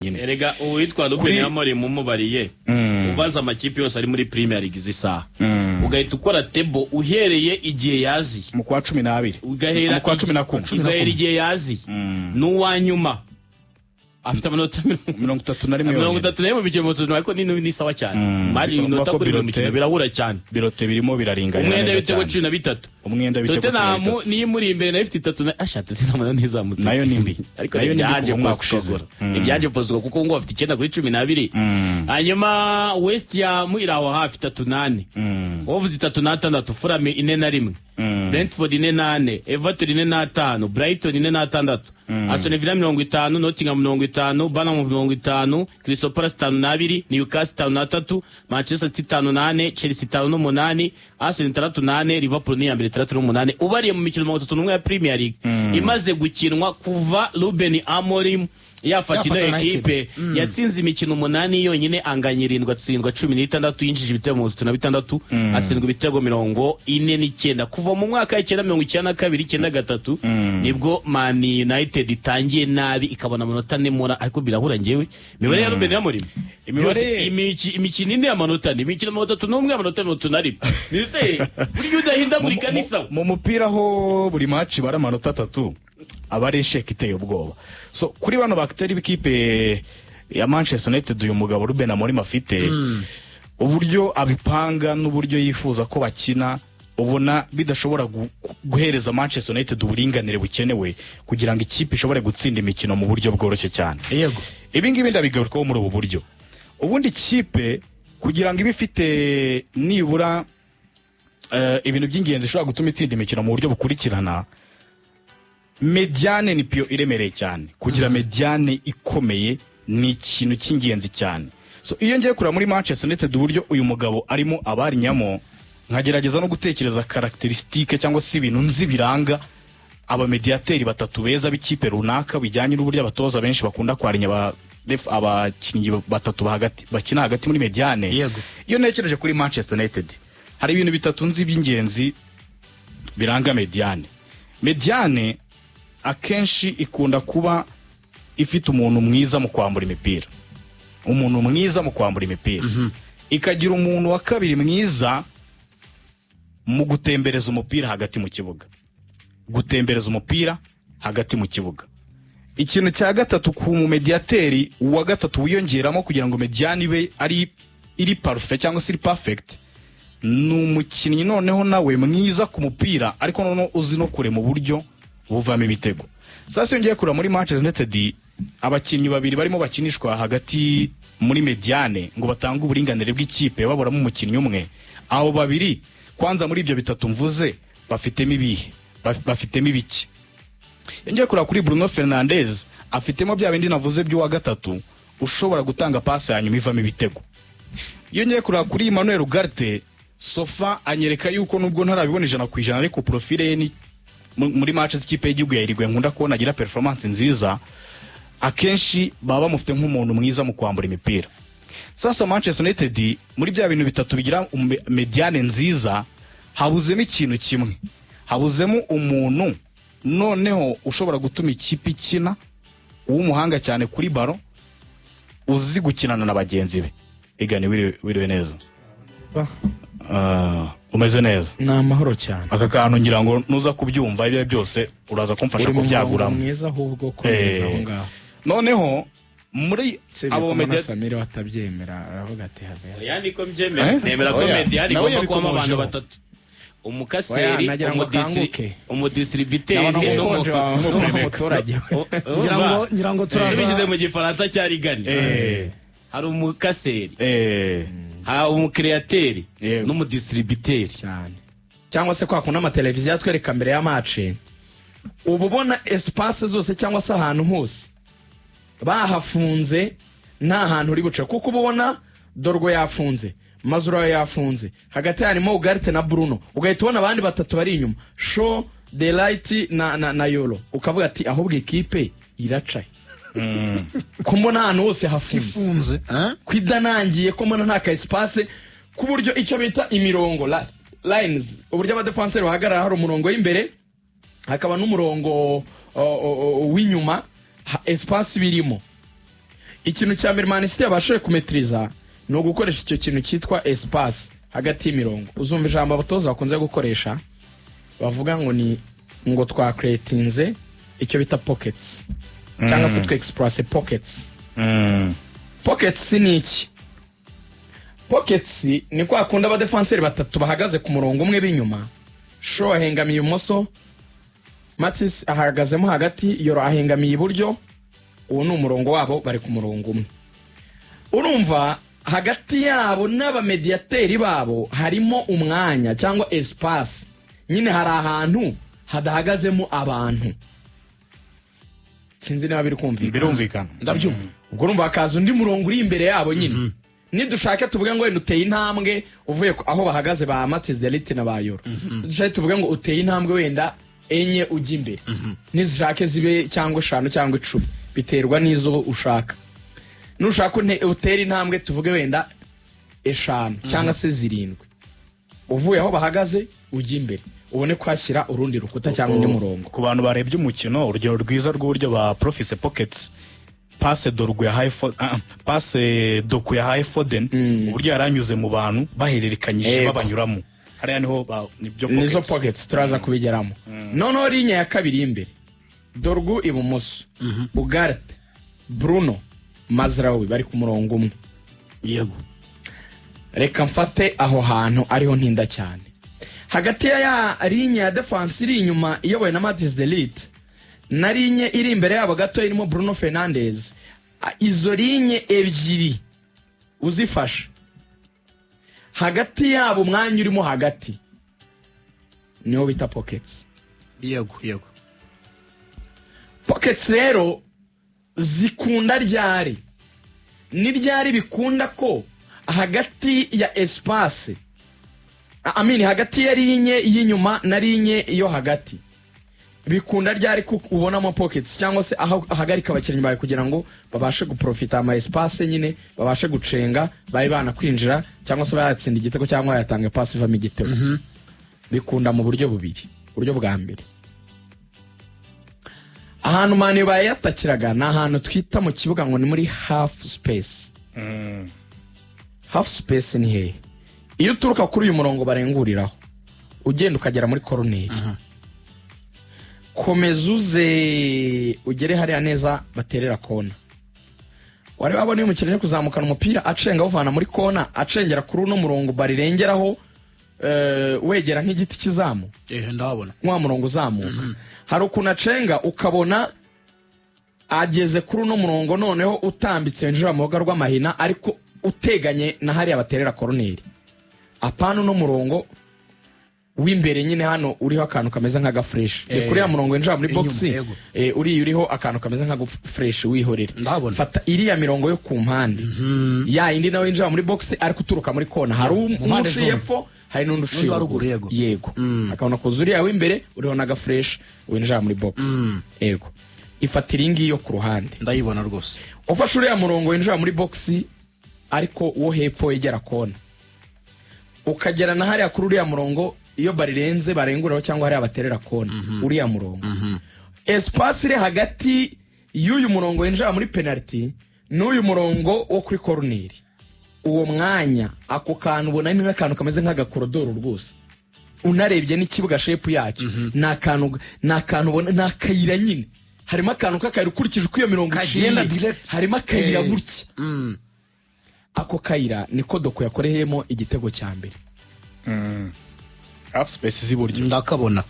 Nyine. Erega uwitwa Ruben Amorim umubariye, ubaza amakipe yose ari muri Premier League z'isaha, ugahita ukora table uhereye igihe yaziye, mu kwa 12, ugahera mu kwa 11, ugahera igihe yaziye, n'uwa nyuma afite amanota 31 mirongo yonyine. 31 mu mikino 31, ariko ni sawa cyane mari Urumva iminota ko kuri buri mukino birahura cyane. Birote birimo biraringanira Umwenda neza w'ibitego cyane. 13. Umwenda w'ibitego cumi na Tottenham bitatu. niyo imuri imbere, nayo ifite itatu na ashatse sinamana ntizamutse. Nayo ni mbi. Ariko Nayo ni mbi ntibyaje kuva umwaka ushize. Postecoglou, ntibyaje Postecoglou, kuko ngo bafite 9 kuri 12. Hanyuma West Ham iri aho hafi 34, Wolves 36, Fulham 41, Brentford 44, Everton 45, Brighton 46, Aston Villa 50, Nottingham 50, Bournemouth 50, Crystal Palace 52, Newcastle 53, Manchester City 54, Chelsea 58, Arsenal 64, Liverpool ni iya mbere 68. Ubariye mu mikino 31 ya Premier League imaze gukinwa kuva Ruben Amorim yafata ino Yafata United. ekipe, yatsinze imikino umunani yonyine, anganya irindwi, atsindwa 16, yinjije ibitego 36, atsindwa ibitego 49. Kuva mu mwaka w'icyenda 92, 93, nibwo Man United itangiye nabi ikabona amanota ane muri, ariko birahura. Ngewe imibare ya Ruben Amorim Imibare yose, imikino ine amanota ane, imikino 31 amanota 31, nise burya udahindagurika ni sawa. Mu mupira ho buri match bara amanota atatu aba ari échec iteye ubwoba. So kuri bano bakiteri b'ikipe ya Manchester United, uyu mugabo Ruben Amorim afite uburyo abipanga n'uburyo yifuza ko bakina, ubona bidashobora guhereza Manchester United uburinganire bukenewe kugira ngo ikipe ishobore gutsinda imikino mu buryo bworoshye cyane. Ibi ngibi ndabigarukaho muri ubu buryo: ubundi ikipe kugira ngo ibe ifite nibura ibintu by'ingenzi ishobora gutuma itsinda imikino mu buryo bukurikirana, médiane ni pion iremereye cyane. Kugira médiane ikomeye ni ikintu cy'ingenzi cyane. So iyo ngiye kureba muri Manchester United uburyo uyu mugabo arimo abarinyamo, nkagerageza no gutekereza caractéristiques cyangwa se ibintu nzi biranga abamediyateri batatu beza b'ikipe runaka, bijyanye n'uburyo abatoza benshi bakunda kwarinya abakinnyi batatu hagati bakina hagati muri médiane, iyo ntekereje kuri Manchester United hari ibintu bitatu nzi by'ingenzi biranga médiane. Médiane akenshi ikunda kuba ifite umuntu mwiza mu kwambura imipira, umuntu mwiza mu kwambura imipira, ikagira umuntu wa kabiri mwiza mu gutembereza umupira hagati mu kibuga, gutembereza umupira hagati mu kibuga. Ikintu cya gatatu ku mumediyateri wa gatatu wiyongeramo kugira ngo médiane ibe ari iri parfait cyangwa se iri perfect, ni umukinnyi noneho nawe mwiza ku mupira, ariko noneho uzi no kure mu buryo buvamo ibitego. Sasa iyo ngiye kureba muri Manchester United, abakinnyi babiri barimo bakinishwa hagati muri médiane ngo batange uburinganire bw'ikipe, baburamo umukinnyi umwe. Abo babiri kwanza muri ibyo bitatu mvuze bafitemo ibihe? Bafitemo ibiki? Iyo ngiye kureba kuri Bruno Fernandes, afitemo bya bindi navuze by'uwa gatatu ushobora gutanga pasi ya nyuma ivamo ibitego. Iyo ngiye kureba kuri Emmanuel Ugarte, so far anyereka yuko nubwo ntarabibona 100%, ariko profile ye ni muri match z'ikipe y'igihugu ya Uruguay nkunda kubona agira performance nziza, akenshi baba bamufite nk'umuntu mwiza mu kwambura imipira. Sasa Manchester United muri bya bintu bitatu bigira médiane nziza habuzemo ikintu kimwe, habuzemo umuntu noneho ushobora gutuma ikipe ikina, w'umuhanga cyane kuri ballon, uzi gukinana na bagenzi be. Igani, wiriwe neza? Ah, umeze neza? Ni amahoro cyane. Aka kantu ngira ngo nuza kubyumva ibyo byose uraza kumfasha Uri mu murongo kubyaguramo. mwiza, ahubwo komereza aho ngaho. Noneho muri Usibye abo ko mbona media Samiri we atabyemera, aravuga ati have. Oya, niko mbyemera. Eh? Nemera ko Oya. médiane Nawe igomba kubamo abantu yabikomojeho. batatu: umukaseri, Oya, nagira ngo akanguke. umudistributeri Ndabona umukonje wawe nk'umuturage we. Ngira ngo turaza. Tubishyize mu Gifaransa cya rigani, hari umukaseri, hari umucréateur n'umudistributeri. Cyane, cyangwa se kwa kundi amateleviziyo atwereka mbere ya match, uba ubona espace zose cyangwa se ahantu hose bahafunze, nta hantu uri buce, kuko uba ubona Dorgo yafunze, Mazraoui yafunze, hagati harimo Ugarte na Bruno, ugahita ubona abandi batatu bari inyuma, Shaw, De Ligt na Yoro, ukavuga ati ahubwo ikipe iracaye ko mbona ahantu hose hafunze? Ifunze, eh? Kwidanangiye ko mbona nta ka espace, ku buryo icyo bita imirongo lines, uburyo abadefanseri bahagarara, hari umurongo w'imbere hakaba n'umurongo w'inyuma, espace birimo. Ikintu cya mbere Man City yabashije kumetiriza ni ugukoresha icyo kintu cyitwa espace hagati y'imirongo. Uzumva ijambo abatoza bakunze gukoresha bavuga ngo ni ngo twacreatinze icyo bita pockets, cyangwa se twe exploit pockets. Pockets ni iki? Pockets ni kwa kundi abadefanseri batatu bahagaze ku murongo umwe b'inyuma. Shaw ahengamiye ibumoso, Matic ahagazemo hagati, Yoro ahengamiye iburyo. Uwo ni umurongo wabo, bari ku murongo umwe. Urumva hagati yabo n'abamediyateri babo harimo umwanya cyangwa espace nyine, hari ahantu hadahagazemo abantu. Sinzi niba biri kumvikana. Birumvikana. Ndabyumva. Ubwo urumva hakaza undi murongo uri imbere yabo nyine. Nidushake tuvuge ngo wenda uteye intambwe uvuye aho bahagaze ba Matthijs de Ligt na ba Yoro, dushake tuvuge ngo uteye intambwe wenda enye ujya imbere, nizishake zibe cyangwa 5 cyangwa 10, biterwa n'izo ushaka. Nushaka utere intambwe tuvuge wenda 5 cyangwa se 7 uvuye aho bahagaze ujya imbere, ubone kuhashyira urundi rukuta cyangwa undi murongo. Ku bantu barebye umukino, urugero rwiza rw'uburyo ba profise pockets, passe Dorgu yahaye passe Doku yahaye Foden, uburyo yaranyuze mu bantu bahererekanyije, babanyuramo hariya niho nibyo. Nizo pockets. Pockets turaza kubigeramo. Noneho ligne ya kabiri y'imbere, Dorgu ibumoso, Ugarte, Bruno, Mazraoui bari ku murongo umwe. Reka mfate aho hantu ariho ntinda cyane. Hagati ya ligne ya defense iri inyuma iyobowe na Matthijs de Ligt na ligne iri imbere yabo gato irimo Bruno Fernandes, izo ligne ebyiri uzifashe, hagati yabo umwanya urimo hagati niwo bita pockets. yego yego Pockets rero zikunda ryari? Ni ryari bikunda ko hagati ya espace, amini, hagati ya ligne y'inyuma na ligne yo hagati, bikunda ryari ko ubonamo pockets, cyangwa se aho ahagarika abakinnyi bawe kugira ngo babashe guprofita ama espace nyine, babashe gucenga, babe banakwinjira cyangwa se bayatsinda igitego cyangwa bayatanga passe ivamo igitego? Bikunda mu buryo bubiri. Uburyo bwa mbere, ahantu Man U bayatakiraga ni ahantu twita mu kibuga ngo ni muri half space. Half space ni hehe? Iyo uturuka kuri uyu murongo barenguriraho, ugenda ukagera muri koroneri, komeza uze ugere hariya neza baterera kona. Wari wabona iyo umukinnyi ari kuzamukana umupira acenga awuvana muri kona, acengera kuri uno murongo barirengeraho, wegera nk'igiti kizamu? Ehe, ndahabona. Wa murongo uzamuka, hari ukuntu acenga ukabona ageze kuri uno murongo, noneho utambitse winjira mu rubuga rw'amahina, ariko uteganye na hariya baterera koroneri, apana uno murongo w'imbere nyine hano uriho akantu kameze nk'agaflèche. Ni kuri ya murongo winjira muri Inyuma, box. Yego. Uriya uriho akantu kameze nk'agaflèche wihorere. Ndahabona. Fata iriya mirongo yo ku mpande, ya indi nawe winjira muri box ariko uturuka muri kona, hari Mu mpande uciye zombi. epfo, hari n'undi uciye N'undi wa ruguru, ruguru. yego. Yego, akabona kuza uriya w'imbere uriho n'agaflèche winjira muri box. Yego, ifatira iyi ngiyi yo ku ruhande. Ndayibona rwose. Ufashe uriya murongo winjira muri box ariko wo hepfo wegera kona, ukagera na hariya kuri uriya murongo iyo barirenze barenguraho cyangwa hariya baterera kona, uriya murongo, espace iri hagati y'uyu murongo winjira muri penalty n'uyu murongo wo kuri koroneri, uwo mwanya, ako kantu ubona ni nk'akantu kameze nk'agakorodoro rwose. Unarebye n'ikibuga, shape yacyo ni akantu ubona ni akayira nyine, harimo akantu k'akayira ukurikije uko iyo mirongo Kagenda iciye. Direct. Harimo akayira gutya. Ako kayira niko Doku yakoreyemo igitego cya mbere. Half space z'iburyo. Ndakabona.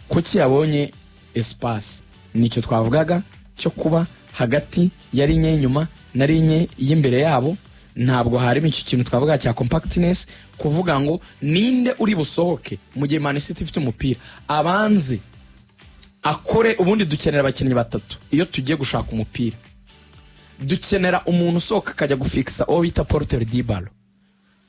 Kuki yabonye espace? Nicyo twavugaga cyo kuba hagati ya ligne y'inyuma na ligne y'imbere yabo ntabwo harimo icyo kintu twavuga cya compactness, kuvuga ngo ninde uri busohoke mu gihe Man City ifite umupira abanze akore. Ubundi dukenera abakinnyi batatu iyo tugiye gushaka umupira. Dukenera umuntu usohoka akajya gufikisa, uwo bita porteur de ballon.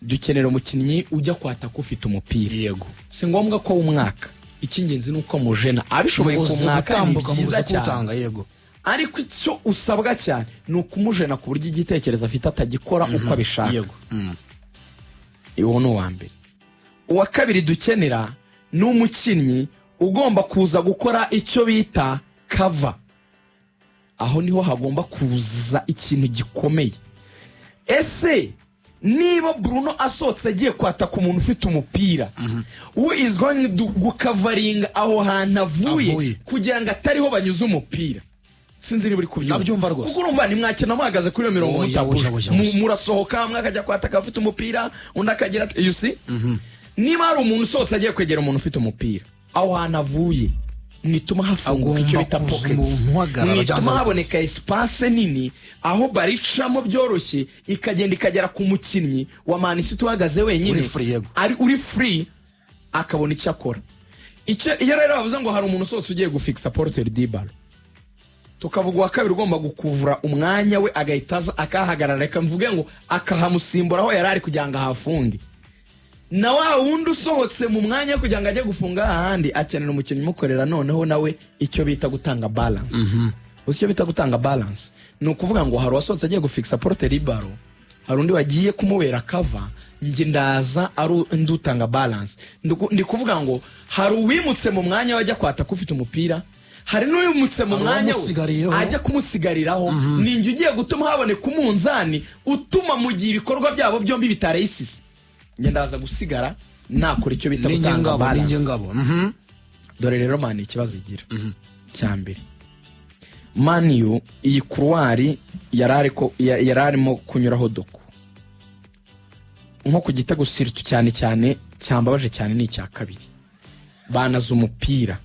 Dukenera umukinnyi ujya kwataka ufite umupira. Si ngombwa ko wumwaka, icy'ingenzi ni uko mujena. Abishoboye Mubuze kumwaka ni gutambuka, byiza mubuze cyane, kuwutanga, yego. ariko icyo usabwa cyane ni ukumujena ku buryo igitekerezo afite atagikora uko abishaka. yego Uwo ni uwa mbere. Uwa kabiri dukenera ni umukinnyi ugomba kuza gukora icyo bita cover. Aho niho hagomba kuza ikintu gikomeye. Ese niba Bruno asohotse agiye kwataka umuntu ufite umupira, who is going to gukavaringa aho hantu avuye Avuye. kugira ngo atariho banyuze umupira? Sinzi niba uri kubyumva. Ndabyumva rwose. Kuko urumva ntimwakina muhagaze kuri iyo mirongo Oya, mutabuje. oya, oya, oya. Murasohoka, umwe akajya kwataka afite umupira, undi akagira ati, you see, niba hari umuntu usohotse agiye kwegera umuntu ufite umupira, aho hantu avuye mwituma hafunguka icyo Agomba bita kuza pockets, umuntu uhagarara byanze mwituma bikunze. haboneka espace nini aho baricamo byoroshye, ikagenda ikagera ku mukinnyi wa Man City uhagaze wenyine. Uri free, yego. Ari uri free, akabona icyo akora. Iyo rero bavuze ngo hari umuntu usohotse ugiye gufixa porteur du ballon, tukavuga uwa kabiri ugomba gukuvura umwanya we, agahita aza akahagarara, reka mvuge ngo akahamusimbura aho yari ari kugira ngo ahafunge, na wa wundi usohotse mu mwanya kugira ngo ajye gufunga ahandi akenera umukinnyi umukorera noneho nawe icyo bita gutanga balance. Uzi icyo bita gutanga balance? Ni ukuvuga ngo hari uwasohotse agiye gufixa porteur du ballon, hari undi wagiye kumubera cover, njye ndaza ari undi utanga balance. Ndi kuvuga ngo hari uwimutse mu mwanya we ajya kwataka ufite umupira, hari n'uwimutse mu Hari mwanya we uwamusigariyeho. ajya kumusigariraho. Ni njye ugiye gutuma haboneka umunzani utuma mu gihe ibikorwa byabo byombi bitarayisise, njye ndaza gusigara nakora icyo bita Ninjye gutanga ngabo, balance. Ninjye ngabo. Dore rero Man ikibazo igira cya mbere, Man U iyi couloir yari arimo kunyuraho Doku, nko ku gitego surtout cyane cyane cyambabaje cyane ni icya kabiri, banaze umupira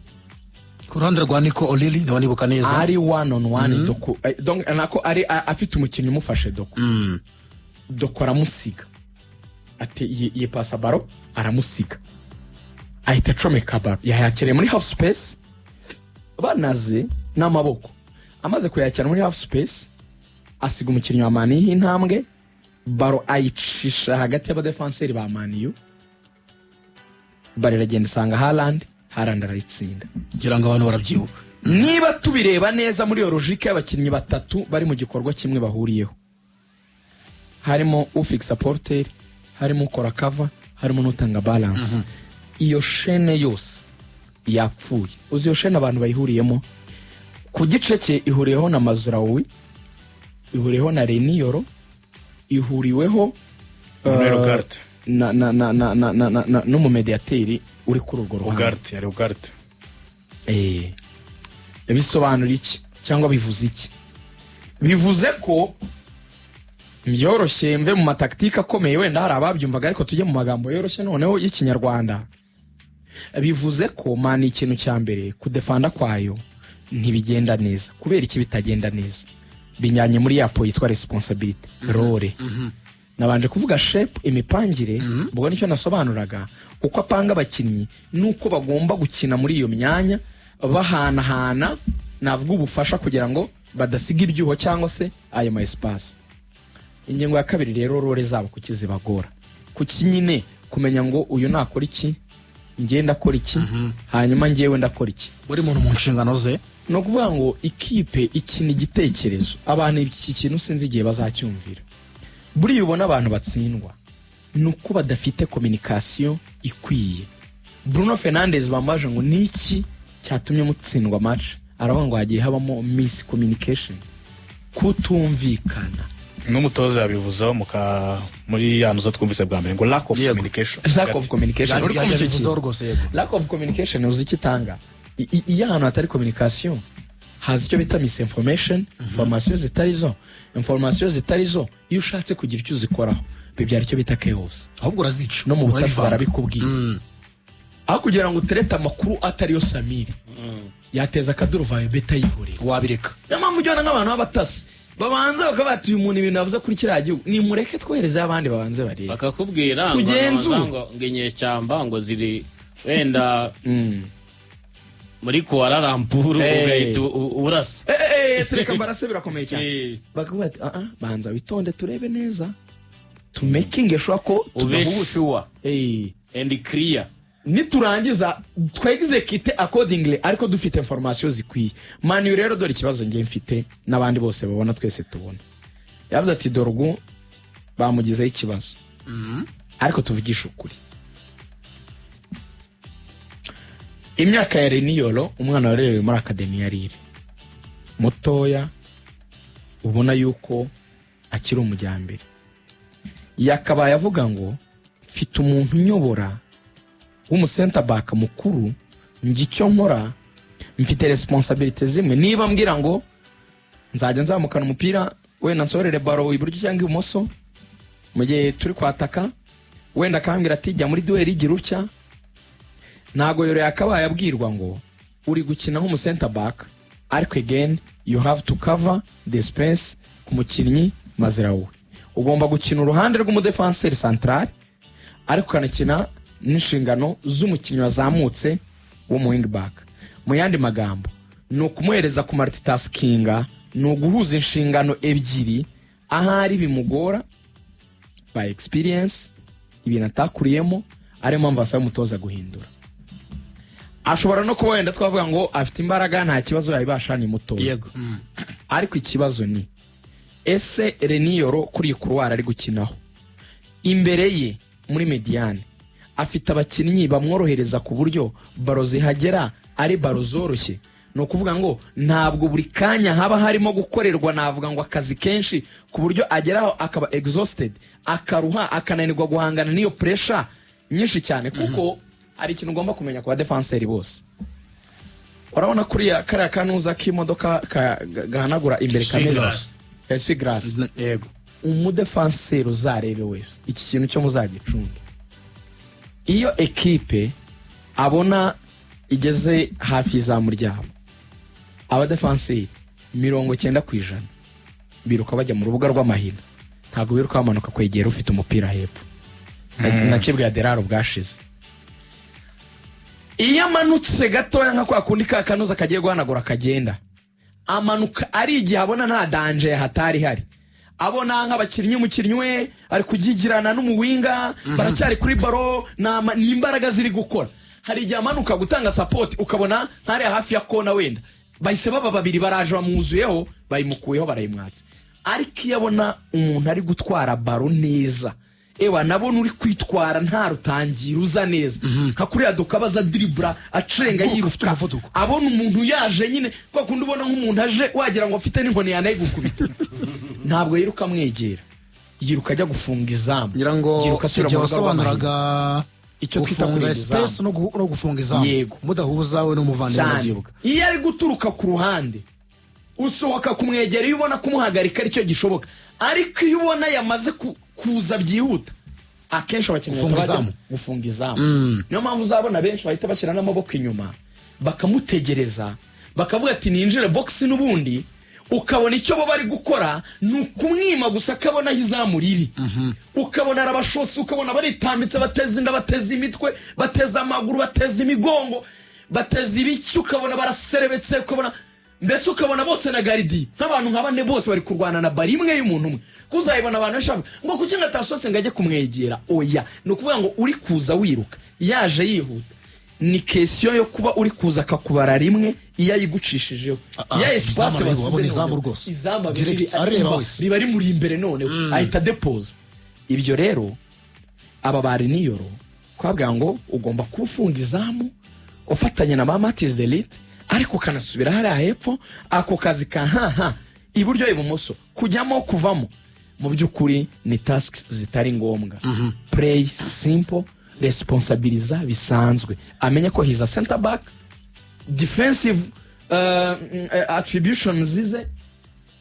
Ku ruhande rwa Nico O'Reilly, niba nibuka neza. Ari one on one Doku, donc nako ari afite umukinnyi umufashe Doku. Doku aramusiga, ati yipasa ballon aramusiga, ahita acomeka ballon, yayakiriye muri half space, banaze n'amaboko. Amaze kuyakira muri half space, asiga umukinnyi wa Man U intambwe, ballon ayicisha hagati y'abadefanseri ba Man U, ballon iragenda isanga Haaland, Haaland arayitsinda. Ngira ngo abantu barabyibuka. Niba tubireba neza muri iyo logique y'abakinnyi batatu bari mu gikorwa kimwe bahuriyeho, harimo ufixa porteur, harimo ukora cover, harimo n'utanga balance, iyo chaîne yose yapfuye. Uzi iyo chaîne abantu bayihuriyemo? Ku gice cye ihuriyeho na Mazraoui, ihuriyeho na Leny Yoro, ihuriweho Manuel Ugarte. na na na na na na na na n'umumediyateri uri kuri urwo ruhande. Ugarte, yari Ugarte. Bisobanura iki cyangwa bivuze iki? Bivuze ko byoroshye, mve mu matactique akomeye, wenda hari ababyumvaga, ariko tujye mu magambo yoroshye noneho y'Ikinyarwanda. Bivuze ko Man ikintu cya mbere, kudefanda kwayo ntibigenda neza. Kubera iki bitagenda neza? Bijyanye muri ya point yitwa responsabilité, role. Nabanje kuvuga shape, imipangire, ubwo nicyo nasobanuraga, uko apanga abakinnyi n'uko bagomba gukina muri iyo myanya bahanahana, navuga ubufasha, kugira ngo badasiga ibyuho cyangwa se ayo ma espace. Ingingo ya kabiri rero, role zabo kuki zibagora? Kuki nyine kumenya ngo uyu nakora iki, njye ndakora iki, hanyuma njyewe ndakora iki? Buri muntu mu nshingano ze. Ni ukuvuga ngo ikipe ikina igitekerezo. Abantu iki kintu sinzi igihe bazacyumvira. Buriya ubona abantu batsindwa ni uko badafite communication ikwiye. Bruno Fernandes bambaje ngo ni iki cyatumye mutsindwa match, aravuga ngo hagiye habamo miscommunication, kutumvikana. N'umutoza yabivuzeho muri ya ntuza twumvise bwa mbere ngo lack of Yego. communication. Lack of communication. Uri kumva icyo Yabivuzeho kintu? rwose, yego. Lack of communication, uzi icyo itanga? Iyo ahantu hatari communication haza icyo bita misinformation, information zitari zo. Information zitari zo, iyo ushatse kugira icyo uzikoraho, bibyara icyo bita chaos. Ahubwo urazica. No mu butasi Urabivanga. barabikubwira. Aho kugira ngo uterete amakuru atariyo Samiri yateza akaduruvayo, beta yihorera. Wabireka. Niyo mpamvu ujyana nk'abantu b'abatasi babanza bakaba bati: "Uyu muntu ibintu yavuze kuri kiriya gihugu, nimureke twoherezeho abandi babanze barebe." Bakakubwira ngo Tugenzure. ngo inyeshyamba ngo ziri wenda muri Kuala Lumpur, ugahita urasa. Tureka mbarase, birakomeye cyane. Bakavuga ati: "Ah ah, banza witonde, turebe neza, tumakinge sure ko Ube tudahubutse." sure and clear. Niturangiza twexecute accordingly, ariko dufite information zikwiye. Man U rero, dore ikibazo ngiye mfite n'abandi bose babona, twese tubona. Yavuze ati Dorgu bamugizeho ikibazo, ariko tuvugishe ukuri, imyaka ya Leny Yoro, umwana warerewe muri academy ya Lille, mutoya. Ubona yuko akiri umujyambere, yakabaye avuga ngo mfite umuntu unyobora w'umu center back mukuru, njye icyo nkora mfite responsabilité zimwe. Niba mbwira ngo nzajya nzamukana umupira, wenda nsorere ballon iburyo cyangwa ibumoso mu gihe turi kwataka, wenda akambwira ati jya muri duel, igira utya. Ntago Yoro yakabaye abwirwa ngo uri gukina nk'umu center back, ariko again you have to cover the space ku mukinnyi Mazraoui. Ugomba gukina uruhande rw'umudefanseri central, ariko ukanakina n'inshingano z'umukinnyi wazamutse wo mu wing back. Mu yandi magambo, ni ukumuhereza ku multitaskinga, ni uguhuza inshingano ebyiri ahari bimugora by experience, ibintu atakuriyemo, ariyo mpamvu asaba umutoza guhindura. Ashobora no kuba wenda twavuga ngo afite imbaraga, nta kibazo yabibasha, ni mutoya. Ariko ikibazo ni ese Leny Yoro kuri iyi couloir ari gukinaho, imbere ye muri médiane afite abakinnyi bamworohereza ku buryo ballon zihagera ari ballon zoroshye? Ni ukuvuga ngo ntabwo buri kanya haba harimo gukorerwa, navuga ngo akazi kenshi, ku buryo ageraho akaba exhausted, akaruha, akananirwa guhangana n'iyo pressure nyinshi cyane. Kuko hari ikintu ugomba kumenya ku badefanseri bose. Urabona kuriya kariya kanuza k'imodoka gahanagura imbere kameze Essuie-glace. Essuie-glace. Yego. Umudefanseri uzarebe wese, iki kintu cyo muzagicunge: iyo ekipe abona igeze hafi y'izamu ryabo, abadefanseri 90% biruka bajya mu rubuga rw'amahina, ntabwo biruka bamanuka kwegera ufite umupira hepfo. Nakibwiye Aderaro bwashize, iyo amanutse gatoya nka kwa kundi ka kanuza kagiye guhanagura kagenda, amanuka ari igihe abona nta danger hatari hari, abona nk'abakinnyi, umukinnyi we ari kugigirana n'umuwinga, baracyari kuri ballon, ni imbaraga ziri gukora. Hari igihe amanuka gutanga support, ukabona nk'ariya hafi ya kona wenda bahise baba babiri baraje bamwuzuyeho, bayimukuyeho, barayimwatse. Ariko iyo abona umuntu ari gutwara ballon neza, ewa nabona uri kwitwara nta rutangira, uza neza nka kuriya dukabaza, diribura, acenga, Ufite yiruka, umuvuduko. abona umuntu yaje nyine kwa kundi ubona nk'umuntu aje wagira ngo afite n'inkoni yanayigukubita, ntabwo yiruka amwegera, yiruka ajya gufunga izamu, Ngira ngo yiruka asubira igihe mu rubuga rw'amahina. wasobanuraga Icyo twita gufunga kurinda space izamu. no gufunga izamu. Yego. Mudahuza we n'umuvandimwe. Cyane. Ndabyibuka. Iyo ari guturuka ku ruhande, usohoka kumwegera iyo ubona kumuhagarika aricyo gishoboka. Ariko iyo ubona yamaze kuza byihuta, akenshi abakinnyi Gufunga bahita bajya izamu. gufunga izamu. Niyo mpamvu uzabona benshi bahita bashyira n'amaboko inyuma, bakamutegereza, bakavuga ati ninjire box n'ubundi. Ukabona icyo bo bari gukora ni ukumwima gusa akabona aho izamu riri. Ukabona arabashose, ukabona baritambitse, bateza inda, bateza imitwe, bateza amaguru, bateza imigongo, bateza ibiki, ukabona baraserebetse, ukabona mbese ukabona bose na gardien nk'abantu nka bane bose bari kurwana na bari imwe y'umuntu umwe. Kuzayibona abantu benshi bavuga ngo kuki ngo atasohotse ngo ajye kumwegera? Oya, ni ukuvuga ngo uri kuza wiruka, yaje yihuta, ni question yo kuba uri kuza akakubara rimwe, iyo ayigucishijeho ya espace izamu wasize, abona izamu noneho, rwose. izamu Direct, areba wese. riba rimuri imbere, noneho ahita depoza. Ibyo rero aba ba Leny Yoro twabwira ngo ugomba kuba ufunga izamu ufatanya na ba Matthijs de Ligt, ariko ukanasubira hariya hepfo, ako kazi ka haha iburyo ibumoso, kujyamo kuvamo, mu by'ukuri ni tasks zitari ngombwa. Play simple, responsabiliza bisanzwe, amenye ko he's a center back, defensive attributions ze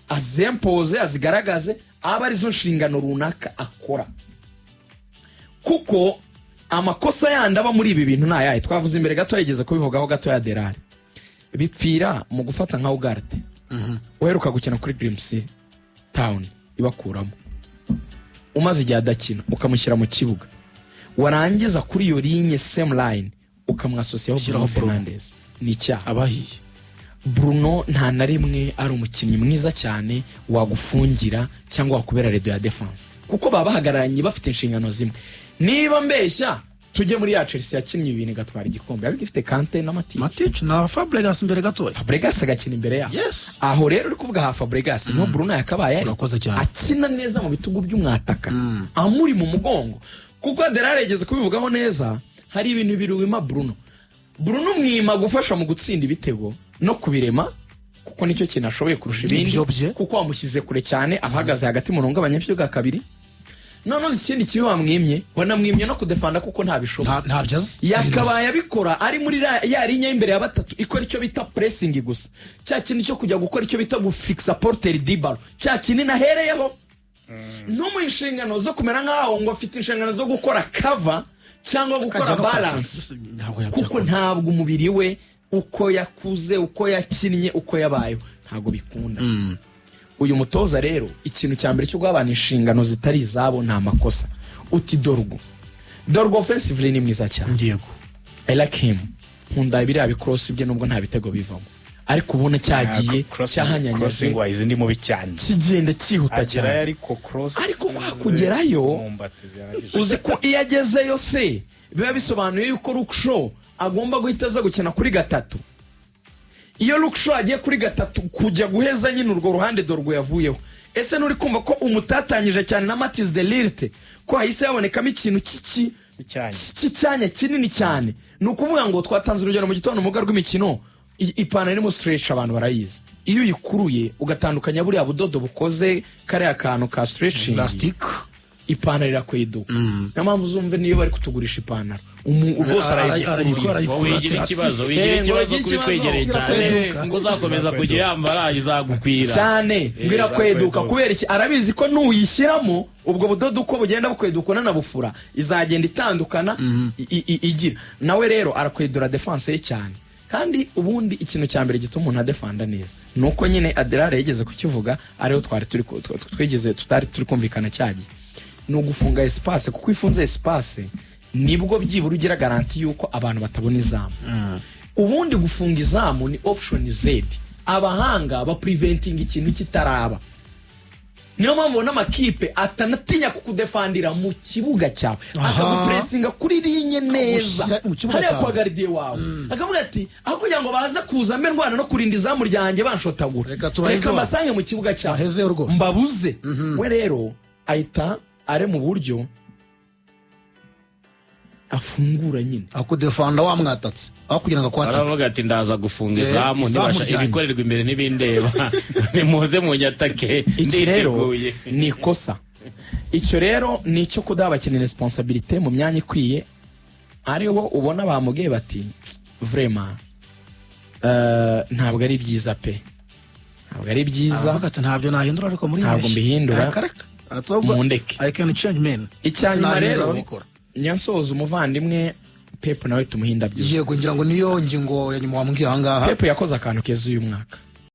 azempoze, azigaragaze, aba arizo nshingano runaka akora. Kuko amakosa yandi aba muri ibi bintu ni ayahe? Twavuze imbere gato, yigeze kubivugaho gato ya Derari, bipfira mu gufata nka Ugarte uheruka gukina kuri Grimsby Town ibakuramo, umaze igihe adakina, ukamushyira mu kibuga, warangiza kuri iyo ligne, same line, ukamwasosiyaho Shyiraho Bruno Bruno. Fernandes, ni icyaha. Abahiye. Bruno nta na rimwe ari umukinnyi mwiza cyane wagufungira cyangwa wakubera rideau ya defense, kuko baba bahagararanye bafite inshingano zimwe. Niba mbeshya, tujye muri ya Chelsea yakinnye ibintu igatwara igikombe, yabaga ifite Kante na Matic. Matic na Fabregas imbere gatoya. Fabregas agakina imbere yaho. Yes. Aho rero uri kuvuga ha Fabregas, niho Bruno yakabaye ari. Urakoze cyane. Akina neza mu bitugu by'umwataka amuri mu mugongo, kuko Aderare yigeze kubivugaho neza, hari ibintu bibiri wima Bruno. Bruno mwima gufasha mu gutsinda ibitego no kubirema. Kuko nicyo kintu ashoboye kurusha ibindi. Nibyo bye. Kuko wamushyize kure cyane, ahagaze hagati mu murongo w'abanyakibuga kabiri. Noneho uzi ikindi kibi wamwimye? Wanamwimye no kudefanda, kuko ntabishoboye. Ntabyo azi. Yakabaye abikora ari muri ya ligne y'imbere ya batatu ikora icyo bita pressing gusa, cya kintu cyo kujya gukora icyo bita gufixa porteur du ballon, cya kintu nahereyeho. No mu inshingano zo kumera nk'aho ngo afite inshingano zo gukora cover cyangwa gukora Akajya no kwataka. balance, Ntabwo yabyakora. kuko ntabwo umubiri we, uko yakuze, uko yakinnye, uko yabayeho, ntabwo bikunda. Uyu mutoza rero, ikintu cya mbere cyo guha abantu inshingano zitari izabo ni amakosa. Uti Dorgu, Dorgu offensively ni mwiza cyane. I like him, nkunda biriya bikorosi bye nubwo nta bitego bivamo, ariko ubona cyagiye cyahanyanyaje, Crossing wise ndi mubi cyane. Kigenda cyihuta Agerayo, cyane. ariko cross Ariko kwa kugerayo, Mumbati zihagije. uzi ko iyo agezeyo se biba bisobanuye yuko Luke Shaw agomba guhita aza gukina kuri gatatu? Iyo Luke Shaw agiye kuri gatatu kujya guheza nyine urwo ruhande Dorgu yavuyeho, ese nturi kumva ko umutatanyije cyane na Matthijs de Ligt, ko hahise habonekamo ikintu cy'iki Icyanya. cy'icyanya kinini cyane? Ni ukuvuga ngo twatanze urugero mu gitondo, urubuga rw'imikino, ipantaro irimo stretch, abantu barayizi, iyo uyikuruye ugatandukanya buriya budodo bukoze kariya kantu ka stretching, Plastic. ipantaro irakweduka. Niyo mpamvu uzumve niyo bari kutugurisha ipantaro, rwose Arayikora, arayikura. arayikura. Wigira ikibazo, wigira Eh, ngo ikibazo wigira kubikwegereye ikibazo. cyane, Irakweduka. ngo uzakomeza kujya yambara izagukwira. Cyane, ngo irakweduka. Kubera iki? Arabizi ko nuyishyiramo ubwo budodo, uko bugenda bukweduka unanabufura, izagenda itandukana igira. Nawe rero arakwedura défense ye cyane. Kandi ubundi ikintu cya mbere gituma umuntu adefanda neza ni uko nyine Aderare yigeze kukivuga, ariho twari turi twigeze tutari turi kumvikana cyagiye, ni ugufunga espace, kuko iyo ufunze espace nibwo byibura ugira garantie y'uko abantu batabona izamu. Ubundi gufunga izamu ni option Z, abahanga bapreventinga ikintu kitaraba. Niyo mpamvu ubona amakipe atanatinya kukudefandira mu kibuga cyawe, akagupressinga kuri ligne neza Akagushyira mu kibuga hariya cyawe. kwa gardien wawe, akavuga ati aho kugira ngo baze kuza mbe ndwana no kurinda izamu ryanjye banshotagura, Reka tubahezeho. reka mbasange mu kibuga cyawe, Bahezeho rwose. mbabuze. We rero ahita are mu buryo afungura nyine. Akudefanda wamwatatse aho kugira ngo akwatake. Aravuga ati ndaza gufunga Eh, izamu, izamu nibasha ryanjye. ibikorerwa imbere n'ibindeba, nimuze munyatake, Iki rero nditeguye. ni ikosa. Icyo rero ni icyo kudaha abakinnyi responsabilité mu myanya ikwiye, ariho ubona bamubwiye bati vraiment, ntabwo ari byiza pe, ntabwo ari byiza. Aravuga ati ntabyo nahindura, ariko muri Ntabwo mbihindura. Reka reka. Ati ahubwo, Mundeke. I can change men. Icyanyuma Sinahindura rero, ababikora. nyansoza, umuvandimwe Pep nawe tumuhinda byose. Yego, ngira ngo niyo ngingo ya nyuma wambwiye ahangaha. Pep yakoze akantu keza uyu mwaka.